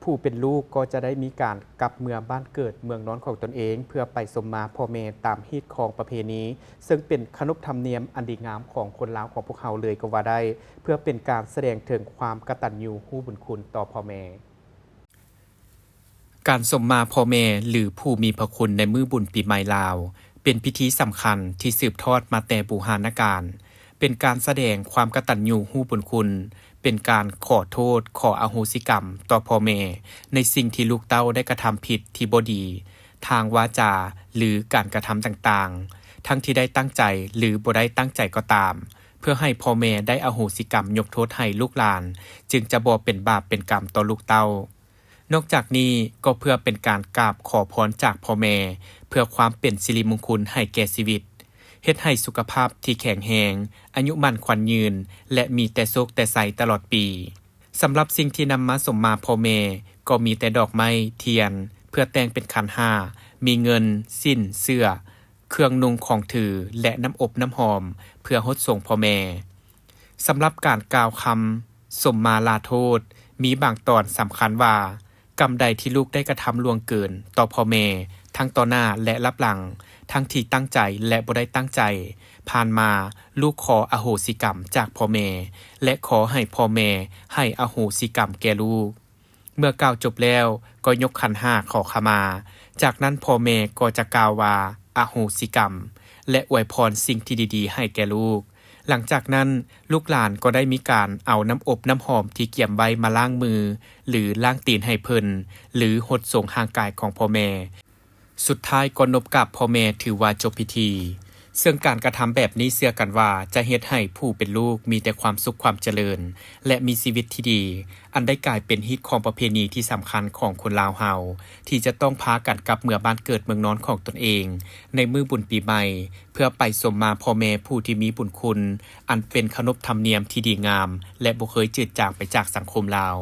ຜູ້ເປັນລູກກໍຈະໄດ້ມີການກັບເມືອບ້ານເກີດເມືອງນອນຂອງຕົນເອງ ເພື່ອໄປສົມມາພໍ່ແມ່ຕາມຮີດຄອງປະເພນີ ເຊິ່ງເປັນຂະໜົບທຳນຽມອັນດີງາມຂອງຄົນລາວຂອງພວກເຮົາເລີຍກໍວ່າໄດ້ ເພື່ອເປັນການສະແດງເຖິງຄວາມກະຕັນຍູຮູ້ບຸນຄຸນຕໍ່ພໍ່ແມ່. ການສົມມາພໍ່ແມ່ ຫຼື ຜູ້ມີພະຄຸນໃນມື້ບຸນປີໃໝ່ລາວ ເປັນພິທີສຳຄັນທີ່ສືບທອດມາແຕ່ບູຮານນະການ, ເປັນການສະແດງຄວາມກະຕັນຍູຮູ້ບຸນຄຸນ, ເປັນການຂໍໂທດ, ຂໍອະໂຫສິກຳຕໍ່ພໍ່ແມ່ ໃນສິ່ງທີ່ລູກເຕົ້າໄດ້ກະທຳຜິດທີ່ບໍ່ດີ ທາງວາຈາ ຫຼື ການກະທຳຕ່າງໆ, ທັງທີ່ໄດ້ຕັ້ງໃຈ ຫຼື ບໍ່ໄດ້ຕັ້ງໃຈກໍຕາມ, ເພື່ອໃຫ້ພໍ່ແມ່ໄດ້ອະໂຫສິກຳຍົກໂທດໃຫ້ລູກຫຼານ, ຈຶ່ງຈະບໍ່ເປັນບາບເປັນກຳຕໍ່ລູກເຕົ້າ. ນອກຈາກນີ້ກໍເພື່ອເປັນການກາບຂໍພອນຈາກພໍ່ແມ່ ເພື່ອຄວາມເປັນສິລິມຸງຄຸນໃຫ້ແກ່ຊີວິດ, ເຮັດໃຫ້ສຸຂະພາບທີ່ແຂງແຮງ, ອາຍຸໝັ້ນຂວັນຍືນ ແລະ ມີແຕ່ໂຊກແຕ່ໄຊຕະຫຼອດປີ. ສຳລັບສິ່ງທີ່ນຳມາສົມມາພໍ່ແມ່ກໍມີແຕ່ດອກໄມ້, ທຽນ ເພື່ອແຕ່ງເປັນຂັນຫ້າ, ມີເງິນ, ສິ້ນ, ເສື້ອ, ເຄື່ອງນຸ່ງຂອງຖື ແລະ ນ້ຳອົບນ້ຳຫອມ ເພື່ອຫົດສົງພໍ່ແມ່. ສຳລັບການກ່າວຄຳສົມມາລາໂທດ ມີບາງຕອນສຳຄັນວ່າ ກຳໃດທີ່ລູກໄດ້ກະທຳລ່ວງເກີນຕໍ່ພໍ່ແມ່ ທັງຕໍ່ໜ້າ ແລະ ລັບຫຼັງ, ທັງທີ່ຕັ້ງໃຈ ແລະ ບໍ່ໄດ້ຕັ້ງໃຈ, ຜ່ານມາລູກຂໍອະໂຫສິກຳຈາກພໍ່ແມ່ ແລະ ຂໍໃຫ້ພໍ່ແມ່ໃຫ້ອະໂຫສິກຳແກ່ລູກ. ເມື່ອກ່າວຈົບແລ້ວກໍຍົກຂັນຫ້າຂໍຂະມາ, ຈາກນັ້ນພໍ່ແມ່ກໍຈະກ່າວວ່າ ອະໂຫສິກຳ ແລະ ອວຍພອນສິ່ງທີ່ດີໆໃຫ້ແກ່ລູກ. ຫຼັງຈາກນັ້ນ ລູກຫຼານກໍໄດ້ມີການເອົານ້ຳອົບນ້ຳຫອມທີ່ກຽມໄວ້ມາລ້າງມື ຫຼື ລ້າງຕີນໃຫ້ເພິ່ນ ຫຼື ຫົດສົງຮ່າງກາຍຂອງພໍ່ແມ່. ສຸດທ້າຍກໍນົບກາບພໍ່ແມ່ຖືວ່າຈົບພິທີ, ເຊິ່ງການກະທຳແບບນີ້ເຊື່ອກັນວ່າຈະເຮັດໃຫ້ຜູ້ເປັນລູກມີແຕ່ຄວາມສຸກຄວາມຈະເລີນ ແລະ ມີຊີວິດທີ່ດີ, ອັນໄດ້ກາຍເປັນຮີດຄອງປະເພນີທີ່ສຳຄັນຂອງຄົນລາວເຮົາ ທີ່ຈະຕ້ອງພາກັນກັບເມືອບ້ານເກີດເມືອງນອນຂອງຕົນເອງ ໃນມື້ບຸນປີໃໝ່ ເພື່ອໄປສົມມາພໍ່ແມ່ຜູ້ທີ່ມີບຸນຄຸນ ອັນເປັນຂະໜົບທຳນຽມທີ່ດີງາມ ແລະ ບໍ່ເຄີຍຈືດຈາງໄປຈາກສັງຄົມລາວ.